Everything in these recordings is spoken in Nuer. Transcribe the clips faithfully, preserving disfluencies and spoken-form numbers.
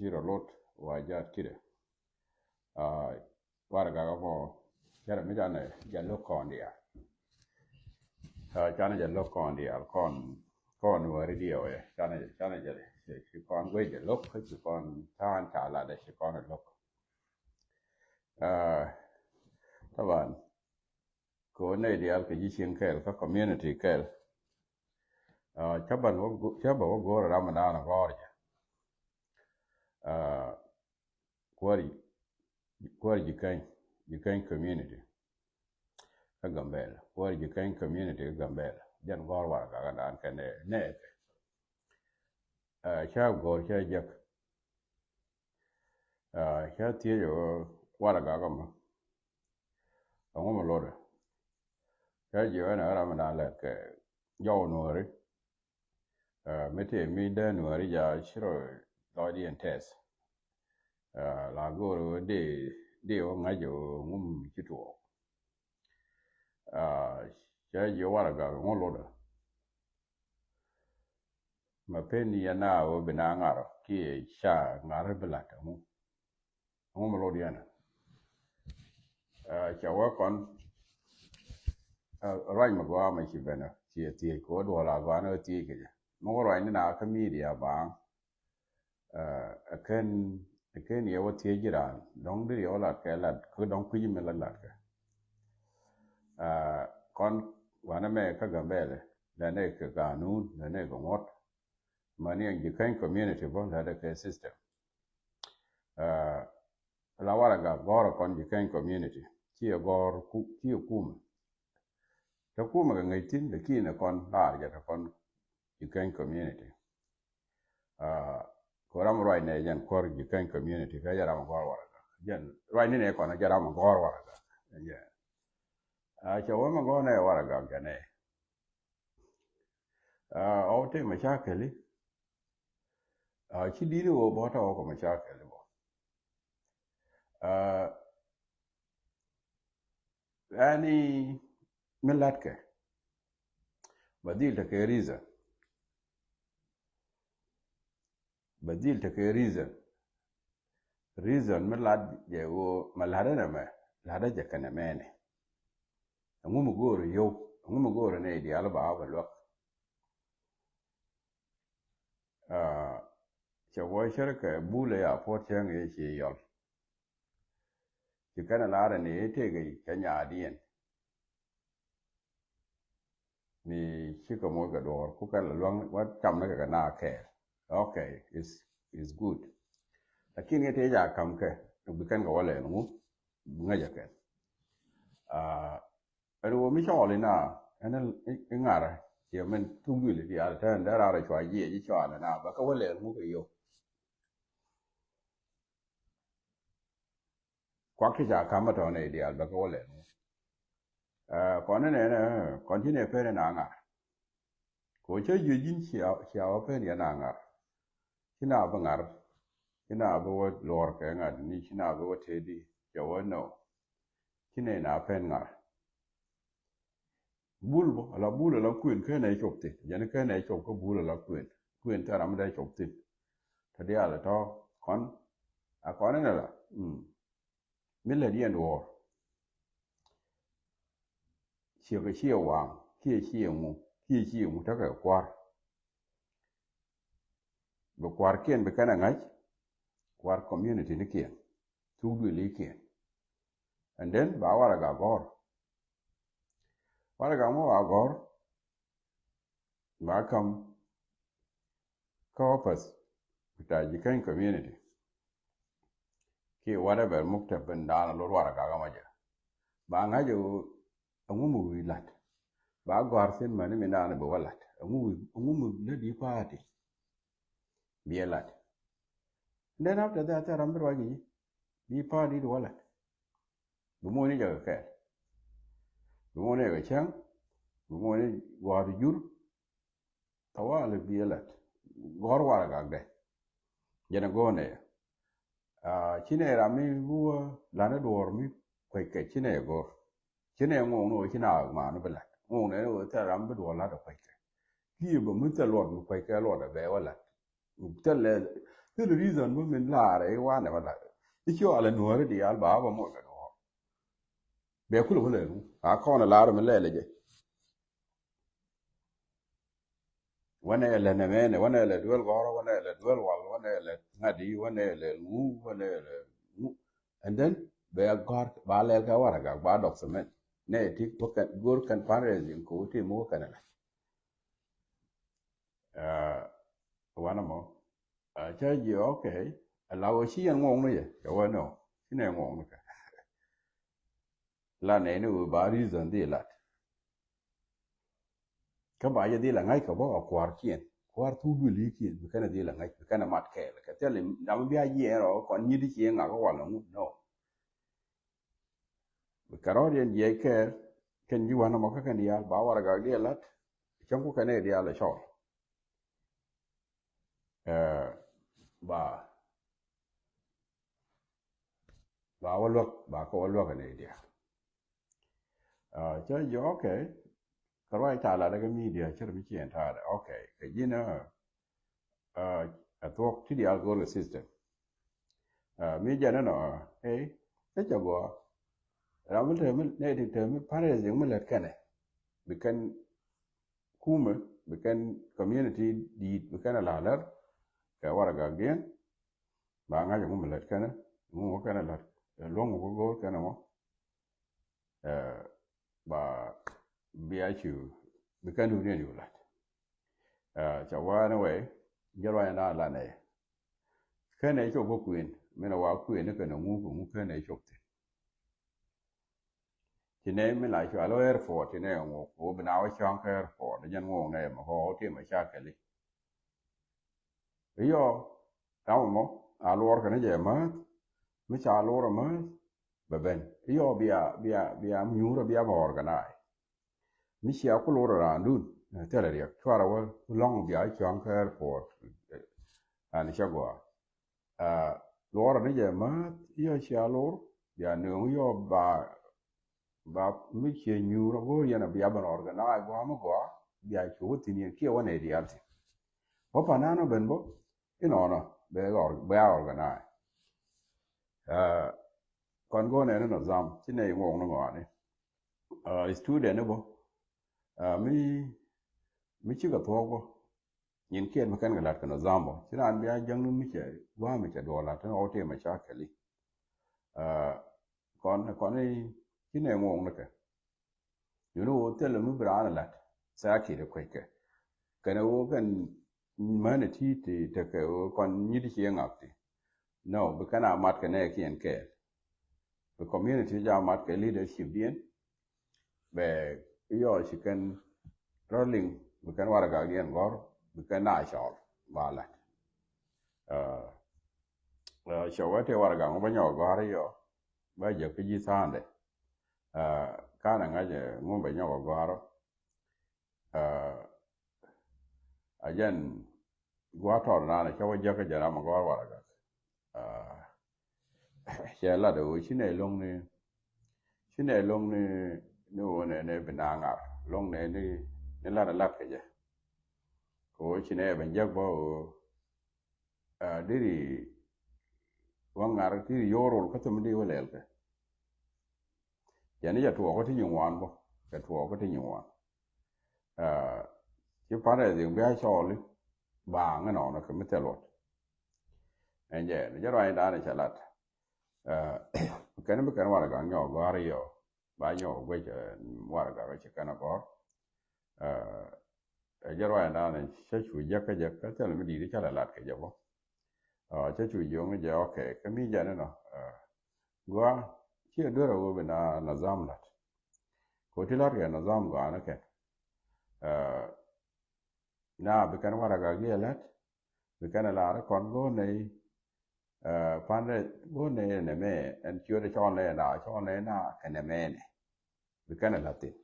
ci rɔ lot wa jat kidɛ. Waragak mɔ, cɛ rɛ mi canɛ jɛ lo̱k kɔn diaal. Canɛ jɛ lo̱k kɔn diaal, kɔn, kɔn wä radio yɛ. Canɛ jɛ, canɛ jɛ, ci kɔn guec jɛ lo̱k, ci kɔn ta̱a̱n ca latdɛ, ci kɔn lo̱k. Taban, kɛ wä nɛy diaal kɛ ji̱ cieŋ kɛɛl, kä community kɛɛl. Cä ban wä, cä bä wä go̱o̱r ram mi naan gɔ̱r jɛ. Kuäär, kuäär Jikäny, Jikäny community kä Gambɛla, kuäär Jikäny community kä Gambɛla. Jɛn gɔ̱r waragak dan kɛ nɛ, nɛ kɛ. Cä go̱o̱r cä jek. Cä thiec ɛ waragak mɔ, ɛŋu mi lotdɛ? Cä jiök ɛn ɛ ram mi dan lɛt kɛ jɔw Nuääri. Mi tëë mi dee Nuääri ja ci rɔ lɔcdiɛn tɛth. La go̱o̱r wä dee, dee wä ŋa̱c wä ŋum ci tuɔɔk. Cä jiök waragak ŋu lotdä? Ma pen yɛn a wä bi na ŋar kiɛ ca ŋar bi lat ŋu? Ŋu mi lot yɛn a? Cɛ wä kɔn ruac mi gɔaa mi ci ben a ci thiec kɛ wä duɔl a gɔaa ni wä thiec kɛ jɛ. Mi wä ruac ni na kä media baaŋ. Ɛ kɛn, ɛ kɛn yɛ wä thiec ji̱ raan dɔ̱ŋ deri yɛ wä lat kɛ lat kä dɔ̱ŋ kui̱c mi la lat kɛ. Kɔn wanɛ mɛ kä Gambɛlɛ lɛnɛ kɛ ganun, lɛnɛ kɛ ŋuɔ̱t. Mani ɛn Jikäny community bä lɛnɛ kɛ system. La waragak gɔ̱rä kɔn Jikäny community, ci ɛ gɔ̱r ku, ci ɛ kumɛ. Te kumɛ kɛ ŋäc thi̱n, lakin ɛ kɔn raar jɛ te kɔn Jikäny community. Kɛ ram ruac nɛ jɛn kuäär Jikäny community, kä jɛ ram gɔ̱r waragak. Jɛn ruac ni nɛ kɔn jɛ ram gɔ̱r waragak. Jɛ. Cɛ wä mi gɔ̱r nɛ waragak jɛ nɛ. Ɣɔw te mɛ ca kɛli. Ci di̱t ni ɣöö bä tɔ̱ kɔ mɛ ca kɛli bä. Ɛn i̱ mi la̱tkɛ bɛ dhil tekɛ reason. Bɛ dhil tekɛ reason. Reason mi lat jɛ ɣöö mɛ la̱t ɛn ɛmɛ, la̱t ɛ jɛ kɛnɛ mɛnɛ. Ɛŋu mi go̱o̱rɛ yio̱w, ɛŋu mi go̱o̱rɛ nɛy diaal ba bɛ luäk. Cɛ wä cärkɛ bulɛ ya puɔ̱t cäŋ ëë ci yɔl. Ci kɛn a lar ni tëëkɛ cɛ nyaadiɛn. Mi cikɛ moc kɛ duɔ̱ɔ̱r ku kɛn la luaŋ wä cam ni kɛ kɛ na kɛɛl. Okay, it's, it's good. Lakin kɛ tëë ca ka̱m kɛ bi kɛn kɛ wä lɛɛl ŋu bi ŋäc a kɛn. Ɛn ɣöö mi cɔɔl ina ɛn iŋarä ciɛ min thuk duëli diaal tɛn dee raar a cua jiɛ ji̱ cɔal ina bɛ kɛ wä lɛɛl ŋu kɛ yio̱w. Kuak ti ca ka̱m a tɔ̱ nɛy diaal bɛ kɛ wä lɛɛl ŋu. Kɔn inɛnɛ kɔn ci nɛ pen ina ŋa̱r. Kɛ ɣöö cä jiö ji̱n cia wä pen yɛn a ŋa̱r. Ci na bi ŋa̱r. Ci na bi wä luɔr kɛ ŋa̱r ni ci na bi wä tëëdi cɛ wä nɔ. Ci nɛ na pen ŋa̱r. Bul bä ala bul ala kuën ken ɛ cop thi̱n. Jɛn ken ɛ cop kä bul ala kuën. Kuën thil ram mi dee cop thi̱n. Te diaal tɔ̱ kɔn a kɔn inɛ la. Mi lät yɛn duɔ̱ɔ̱r. Ciɛ kɛ ciɛ waŋ kiɛ ciɛ ŋu kiɛ ciɛ ŋu tekɛ kua̱r. Bi kua̱rkiɛn bi kɛn a ŋa̱c. Kua̱r community nikiɛn. Thuk duëlikiɛn. And then ba waragak gɔ̱r. Waragak mɔ ba gɔ̱r. Ba ka̱m kä office bita Jikäny community. Kiɛ whatever muktab in da̱a̱n a lot waragak amɔ jɛ. Ba ŋa̱c ɛ ɣöö ɛŋu mi wi̱i̱ la̱t. Ba gɔ̱a̱r thi̱n mäni mi da̱a̱n a bi wä la̱t ɛŋu mi, ɛŋu mi lät i̱ party. Bi ɛ la̱t. And then after that thil ram bi ruac kɛ ji̱ bi party di wä la̱t. Bi muɔ̱ɔ̱ni jɛ kɛ kɛɛl. Bi muɔ̱ɔ̱ni jɛ kɛ cäŋ. Bi muɔ̱ɔ̱ni gua̱a̱th jur. Thawali bi ɛ la̱t. Gɔ̱r waragakdɛ. Jɛn ɛ go̱o̱nɛ. Ci nɛ ram mi bi wä la̱t ni duɔ̱ɔ̱r mi kueckɛ ci nɛ go̱r. Ci nɛ ŋo̱o̱ŋ ni ɣöö ci na ɣöök maan bi la̱t ŋo̱o̱ŋ nɛ ni ɣöö thil ram bi duɔ̱ɔ̱r la̱t ɛ kueckɛ. Kiɛ bä mi thil luɔt mi kueckɛ luɔt ɛ bɛ wä la̱t. Thil lɛ Thil reason bä min laarɛ i̱ wanɛ bä laarɛ i̱ ci ɣɔl ɛ nuɔ̱ɔ̱ri diaal ba bä mol kɛ duɔ̱ɔ̱r. Bɛ kulɛ bä lɛ nu a kɔn ɛ laarɛ min lɛl ɛ jɛ. Wanɛ lɛ nɛmɛnɛ, wanɛ lɛ duel gɔrɔ, wanɛ lɛ duel wal, wanɛ lɛ ŋadi, wanɛ lɛ ŋu, wanɛ lɛ ŋu. And then bɛ gɔr ba lɛl kɛ waragak ba dɔk cement. Nɛ ti bä kɛn go̱r kɛn fundraising ko ti mu kɛn lɛ. Wanɛ mɔ cä jiɛ, okay. Ala wä ci yɛn ŋuɔŋni yɛ cɛ wä nɔ ci nɛ ŋuɔŋni kɛ. La nɛy ni wee ba reason dhi lat. Kä ba jɛ dhil a ŋa̱c kɛ bä a kua̱r kiɛn, kua̱r thuk duël yi kiɛn bi kɛn a dhil a ŋa̱c bi kɛn a mat kɛɛl kɛ thil. Dam bia jiɛɛn rɔ kɔn nyit ci ŋak wal a ŋut nɔ. Bi kɛ rɔɔd yɛn jiɛc kɛɛl kɛn ji̱ wanɛ mɔ kä kɛn diaal ba waragak diɛ lat. Cäŋ ku kɛn ɛ diaal a cɔl. Ba ba wä luäk ba kɛ wä luäk ni diaal. Cä jiɛ, okay. Kɛ ruac ta̱a̱ lat kɛ media cär mi ciɛn ta̱a̱ dɛ, okay. Kɛ ji̱n ɛ thuɔ̱k ti diaal go̱o̱r kɛ system. Mi jɛn ɛnɔ ɛ cä gɔaa. Ram mi te mi nɛ ti te mi fundraising mi lät kɛnɛ bi kɛn kumɛ bi kɛn community di̱i̱t bi kɛn a la lär kɛ waragakdiɛn. Ba ŋa̱c ɛŋu mi lät kɛnɛ, ɛŋu ŋu kɛnɛ lät, ɛ luɔ̱ŋ ŋu kä go̱o̱r kɛnɛ mɔ. Ba bia cu bi kɛn duuniɛn cu lät. Cɛ wä ni wɛy jɛ ruanyɛ na la nɛy. Kɛnɛ cop kä kuën min a wa kuën ni kɛnɛ ŋu kɛ ŋu kɛnɛ cop thi̱n. Ci nɛy mi la cua lo airport ci nɛy ŋu ko bi na wä cɔ̱ŋ kä airport jɛn ŋu nɛy mɛ kɔ ti mɛ ca kɛli. Iyɔ ram mɔ a luɔr kɛn jɛ mäth. Mi ca luɔr mäth bɛ ben iyɔ bia bia bia nyuur bia bɛ organize. Mi cia ku luɔr randun thilɛ riɛk cuarɛ wä lɔŋ bia cɔŋ kä airport. An cɛ gɔaa luɔr ni jɛ mäth iyɔ cia luɔr bia nööŋ iyɔ ba ba mi cie nyuur a go̱o̱r yɛn a bia ben organize gɔaa mi gɔaa bia cu wä thin yɛn kiɛ wä nɛ diaal thin. Wä panan a ben bä inɔnɔ bɛ a organize. Kɔn go̱o̱r nɛ ni nɔ zam ci nɛ iŋuɔk ni ŋɔani. Student ni bä mi mi cikɛ thuɔk bä. Nyin kiɛt mi kɛn kɛ lat kɛ nɔ zam bä ci raan bia jäŋ ni mi cɛ gua̱a̱ mi cɛ duɔɔk lat ni ɣɔw tëë mɛ ca kɛli. Kɔn kɔn ci nɛ ŋuɔk ni kɛ. Yuni wä thilɛ mi bi raan lat tha̱a̱ kiɛt kueckɛ kɛn wä kɛn mänɛ ti ti tekɛ wä kɔn nyit ci ŋak ti. No bi kɛn a mat kɛ nɛ kiɛn kɛɛl. Bi community ja mat kɛ leadership diɛn bɛ iyɔ ci kɛn rɔ liŋ bi kɛn waragak diɛn gɔr bi kɛn na cɔl ba lat. Cɛ wä te waragak ŋu bä nyɔk gɔr iyɔ bä jɛ pi ji̱ tha̱a̱ndɛ. Kanɛ ŋa̱cɛ ŋu bɛ nyɔk gɔr. A jɛn gua̱a̱r tɔr naan cä wä jäkä jɛ ram a gɔ̱r waragak. Cɛ lat ɛ ɣöö ci nɛ lo̱ŋ ni ci nɛ lo̱ŋ ni ni ɣöö nɛ nɛ bi naaŋ ŋar lo̱ŋ nɛ ni ni lat a lat kɛ jɛ. Kɛ ɣöö ci nɛ ben jäk bä ɣöö diri wä ŋar diri yo̱o̱r rol kä thim di wä lɛl kɛ. Cɛ ni cɛ tuɔɔk kä ti nyin wan bä cɛ tuɔɔk kä ti nyin wan. Ci pan rɛy dhiŋ bia cɔɔli baaŋ inɔnɔ kɛ mi thil luɔt. Ɛn jɛ ni jɛ ruany daani cɛ lat. Kɛn bi kɛn waragak nyɔk gɔ̱a̱r yɔ ba nyɔk guec waragak rɔ ci kɛn a gɔ̱r. Ɛ jɛ ruany daani cä cu jek kä jɛ kä thil mi di̱i̱t cä la lat kɛ jɛ bä. Cä cu jiöŋ jɛ, okay, kä mi jɛ ni nɔ. Gua ciɛ duer a wee bi na nazam lat. Ko ti lat kɛ nazam gɔaa ni kɛn. Na bi kɛn waragak diɛ lat bi kɛn a lar kɔn go̱o̱r nɛy. Pan dɛ go̱o̱r nɛy nɛ mɛ ɛn ciöt cɔl nɛy na cɔl nɛy na kɛ nɛ mɛ nɛ bi kɛn a lat thin.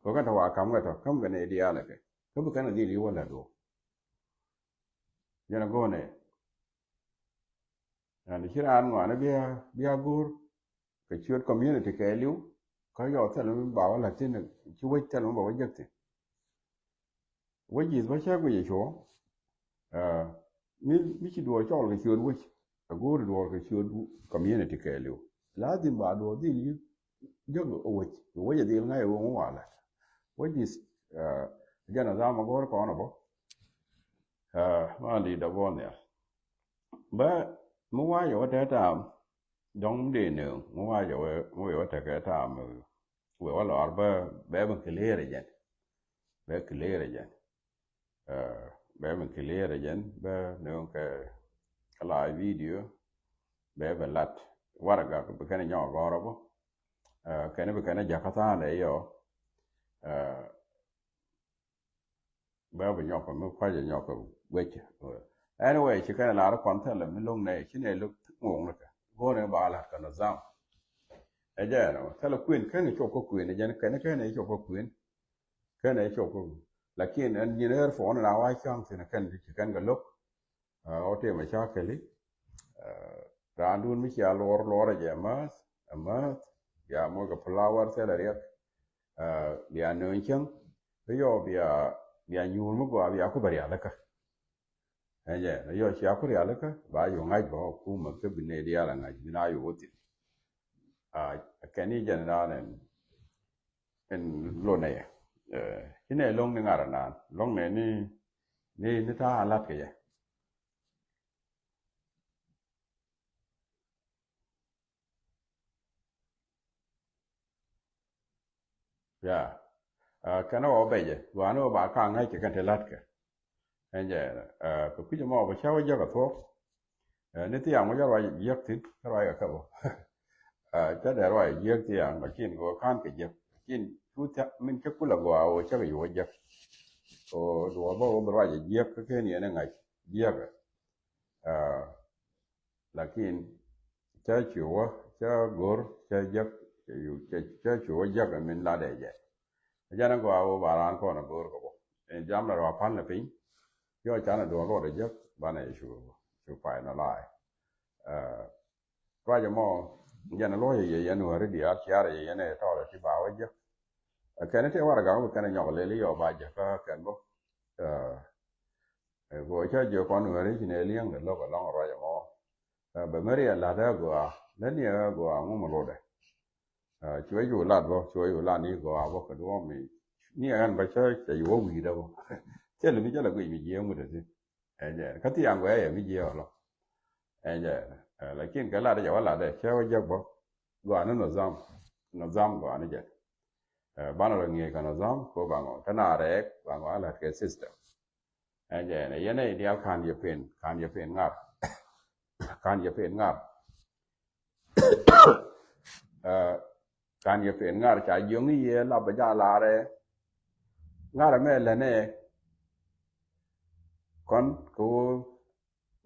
Ko kɛn tɔ wa kam kɛ tɔ kam kɛ nɛy diaal kɛ kä bi kɛn a dhil yi wä lat duɔ̱k. Jɛn a go̱o̱r nɛy. Ɛn ci raan ŋɔaani bia bia go̱o̱r kɛ ciöt community kɛɛliw kä yɔ thil mi ba wä la̱t thin ci wec thil mi ba wä jek thin. Wec is bä cä guic cuɔ. mi, mi ci duɔɔr cɔl kɛ ciöt wec, a go̱o̱ri duɔɔr kɛ ciöt community kɛɛliw. Lazim ba duɔɔr dhil yi jɔk a wec, wec a dhil ŋa̱c a wec ŋualɛ. Which is, uh, jɛn a dhama go̱o̱r kɔn a bɔ. Uh, ma li da bɔ nhial. Bä mi wa̱a̱ yɛ wä tɛt tam, dɔ̱ŋ mi dee nööŋ, mi wa̱a̱ yɛ wä, mi wä yɛ wä tɛt kɛ tam, wee wä lɔr bä, bɛ mi clear jɛn. Bɛ clear jɛn. Uh, bɛ mi clear jɛn, bɛ nööŋ kɛ, kɛ live video, bɛ bɛ lat. Waragak bi kɛn nyɔk gɔrɔ bä. Uh, kɛn bi kɛn jakä tha̱a̱n dɛ yɔ. Uh, Bɛ bi nyɔk mi kuac nyɔk wec. Anyway, ci kɛn lar kɔn thilɛ mi loŋ nɛ, ci nɛ loŋ ŋoŋ ni kɛ. Go̱o̱rɛ ba lat kɛ nizam. Ɛ jɛ nɔ, thilɛ kuën kɛn cop kä kuën, ɛ jɛn kɛn kɛn cop kä kuën. Kɛn cop kä. Lakin ɛn nyin ɣer phone na wa cɔŋ thin kɛn ci kɛn kɛ lo̱k. Ɛ, ɣɔw tëë mashakili. Ɛ, raandun mi cia luɔr, luɔr ɛ jɛ määth, ɛ määth. Bia moc kɛ flower thilɛ riɛk. Ɛ, bia nööny cäŋ. Ri yɔ bia, bia nyuur mi gɔaa bia ku bɛ rialikä. Ɛ jɛ, ri yɔ cia ku rialikä, ba yɔ ŋa̱c bä kumä kä bi nɛ diaal a ŋa̱c, bi na yɔ wä thi̱n. Ɛ, kɛn i̱ jɛn raan ɛn, ɛn lonɛ yɛ. Ɛ, ci nɛ lo̱ŋ ni ŋa̱r anan, lo̱ŋ nɛ ni, ni, ni ta̱a̱ a lat kɛ yɛ. Ya. Ɛ, kɛn ɛ wä bɛcɛ, gua̱a̱ni wä ba ka̱a̱ŋ ŋäc kɛ kɛn te la̱tkɛ. Ɛn jɛ, ɛ, kɛ kui̱c ɛmɔ bɛ cä wä jiäk ɛ thuɔ̱k. Ɛ, ni thiaŋ wä jɛ ruac jiäk thi̱n, kä ruac kɛ kɛ bä. Ɛ, cä dee ruac jiäk thiaŋ, lakin kɛ wä ka̱n kɛ jiäk. Lakin cu thiaŋ, min cä kulɛ gɔaa wä cä kɛ yuɔ jiäk. Kɛ wä duɔɔr bä wä bɛ ruac jiäk kä ken yɛn ɛ ŋa̱c jiäk. Ɛ, lakin cä ci wä, cä go̱r, cä jek, cä, cä, cä ci wä jek min latdɛ jɛ. Jɛn gɔaa wä ba raan kɔn a go̱r kɛ bä. Ɛn jam la rɔ a pal ni piny. Yɔ canɛ duɔl luɔt a jek, banɛ cu, cu pay nɔ laay. Ɛ, ruac ɛmɔ, jɛn luɔc yɛ yɛn wä ri diaal ciar yɛ yɛn ɛ tɔɔrɛ ti ba wä jek. Ɛ, kɛn ti waragak wä kɛn nyɔk lel yɔ ba jek kä kɛn bä. Ɛ, Ɛ, go̱o̱ cä jiök kɔn Nuääri ci nɛ li̱eŋdɛ lo̱k ɛlɔ̱ŋ ruac ɛmɔ. Ɛ, bɛ mɛ riɛl la̱t ɛ gɔaa, lät ni ɛ gɔaa ŋu mi lotdɛ. Ɛ, cuɛ cu lat bä, cuɛ cu lat ni gɔaa bä kɛ duɔ̱ɔ̱m mi. Ni ɛn bä cä, cä cu wä wi̱i̱dä bä. Thilɛ mi cä lɛ guic mi jiääk mi te thi̱n. Ɛ jɛ, kä thiaŋ guɛ yɛ mi jiääk ɛlɔ̱ŋ. Ɛ jɛ, ɛ, lakin kɛ lat ɛ jɛ wä lat ɛ, cä wä jek bä. Gɔaa ni nizam, nizam gɔaa ni jɛ. Ɛ, banɛ rɔ ŋi̱eec kɛ nizam, ko ba ŋɔ, kä na rɛɛk, ba ŋɔ a la̱t kɛ system. Ɛn jɛ ɛn, yɛn ɛ diaal ka̱n yɛ pen, ka̱n yɛ pen ŋa̱r. Ka̱n yɛ pen ŋa̱r. Ɛ, ka̱n yɛ pen ŋa̱r, ca jiöŋ i̱ yɛ lap bɛ ja laarɛ. Ŋa̱r ɛmɛ lɛnɛ. Kɔn kɛ ɣöö,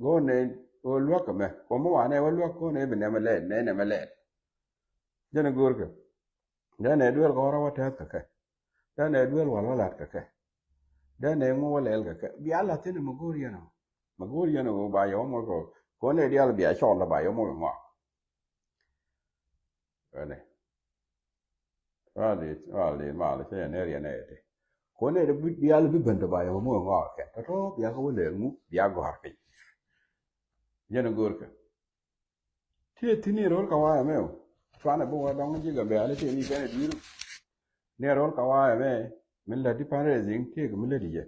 ɣöö nɛ, ɣöö luäk ɛmɛ. Kɔn mi wanɛ wä luäk ɣöö nɛ bi nɛmɛ lɛɛt, nɛ nɛmɛ lɛɛt. Jɛn ɛ görkɛ. Dee nɛ duel gɔ̱rä wä tɛth kɛ kɛ. Dee nɛ duel wal wä lat kɛ kɛ. Dee nɛ ŋu wä lɛl kɛ kɛ. Bia lath thin ɛ mi go̱o̱r yɛn ɔ. Mi go̱o̱r yɛn ɔ ba yɛ wä moc kɛ. Kɔn nɛ diaal bia cɔl ba yɛ moc ŋɔak. Wɛnɛ. Wali, wali mal cɛ yɛn nɛ riɛn ɛ ti. Kɔn nɛ diaal bi ben tɔ ba yɛ wä moc ŋɔak kɛ. Tɔtɔ bia kɛ wä lɛl ŋu bia gɔ̱a̱r piny. Jɛn ɛ görkɛ. Ti ɛ thi̱n ni ro̱l kɛ wa̱a̱ ɛmɛ ɔ. Cuanɛ bi wä dɔ̱ŋ ji̱ Gambɛl ti ni kɛn ɛ dui̱r. Ni ro̱l kɛ wa̱a̱ ɛmɛ, mi lät di fundraising, tëëkɛ mi lät di jɛ.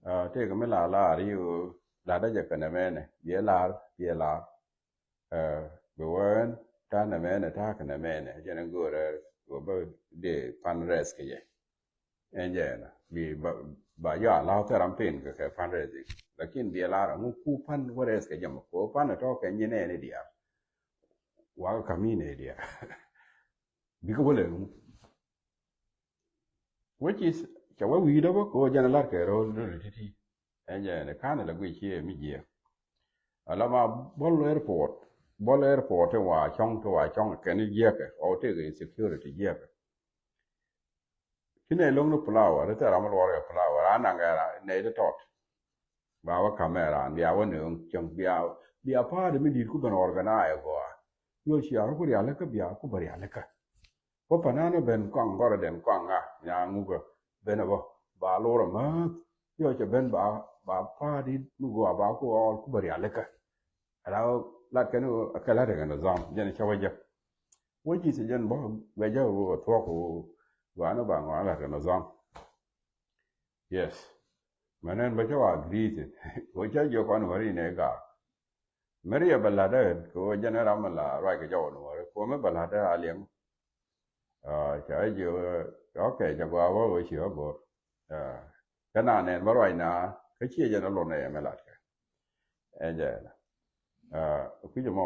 Aa, tëëkɛ mi la laar i̱ ɣöö la̱tdä jɛ kɛ nɛmɛnɛ, biɛ la̱r, biɛ la̱r. Aa, bi wä ɛn ta̱a̱ nɛmɛnɛ, ta̱a̱ kɛ nɛmɛnɛ, jɛn ɛn göörä ɣöö bä dee fundraise kɛ jɛ. Ɛn jɛ ɛnɔ, bi ba, ba yɔ a la̱th thil ram pen kɛ, kɛ fundraising. Lakin bi ɛ lar ɛŋu ku pan wä raise kɛ jɛ mɔ, kɛ ɣöö pan ɛ tɔ̱ kɛ nyin ɛn i̱ diaal. Wakä ka̱m in i̱ diaal. Bikɛ wä lɛ ɛŋu. Which is, cɛ wä wi̱i̱dä bä kɛ ɣöö jɛn ɛ lar kɛ ro̱l, ro̱l ti̱ti̱. Ɛn jɛ ɛnɔ, ka̱n ɛ la guic ciɛ mi jiɛk. Ala ma Bol airport, Bol airport ti wa cɔŋ, ti wa cɔŋ kɛn jiɛkɛ, ɔ tëëkɛ insecurity jiɛkɛ. Ci nɛ lo̱ŋ ni flower, ri thil ram mi luɔr kɛ flower, a naŋ kɛ nɛy ti tɔt. Ba wä kamɛ raan, bia wä nööŋ cäŋ, bia, bia party mi di̱i̱t ku ben organize gɔaa. Yol cia rɔ ku rialikä, bia ku bä rialikä. Wä panan wä ben kɔaŋ gɔrɛ den kɔaŋ ŋa, nya ŋukä, ben ɛ bä, ba lor ɛ mäth. Yol cɛ ben ba, ba pa̱a̱t i̱ mi gɔaa ba ku ɣɔɔl ku bä rialikä. Ala lat kɛn ɣöö a kɛ lat kɛ nizam jɛn cä wä jek. Wä ji̱ ti jɛn bä guɛcä ɣöö a thuɔ̱k ɣöö gua̱a̱n ba ŋɔaani lat kɛ nizam. Yes. Mɛn ɛn bä cä wa agree thin. Wä cä jiök kɔn wä ri nɛ gaak. Mɛri ɛ bä la̱t ɛ kɛ ɣöö jɛn ɛ ram mi la ruac kɛ jɔw ni wä ri kuɔmɛ bä la̱t ɛ a liɛŋ. Ca jiök, okay, ca gɔaa wä wä ci wä go̱r. Kä na nɛn bä ruac na kä ciɛ jɛn ɛ lon ɛ yɛ mɛ la̱t kɛ. Ɛ jɛ kui̱c ɛmɔ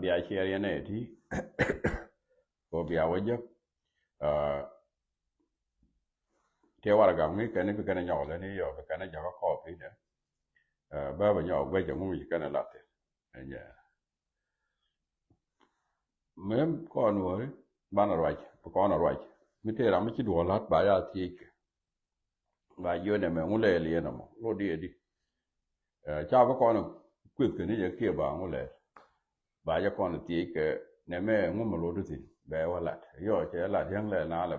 bia ciɛɛr yɛn ɛ ti kɛ ɣöö bia wä jek. Tiɛ warɛgak mi kɛn bi kɛn nyɔk lɛ ni yɔ bi kɛn jakä kɔɔp inɛ. Bä bä nyɔk guɛc ɛŋu mi ci kɛn lat thin. Ɛnyɛ mi kɔn wä banɛ ruac bi kɔn ruac mi tëë ram mi ci duɔl lat ba ya thiec kɛ. Ba jiö nɛ mɛ ŋu lɛɛl yɛn ɛmɔ lo diɛ di. Ca bi kɔn kueth kɛ ni jɛ kiɛ ba ŋu lɛɛl. Ba jɛ kɔn thiec kɛ nɛ mɛ ŋu mɛ lo di thin bɛ wä lat yɔ cɛ lat yɛn lɛɛl na lɛ.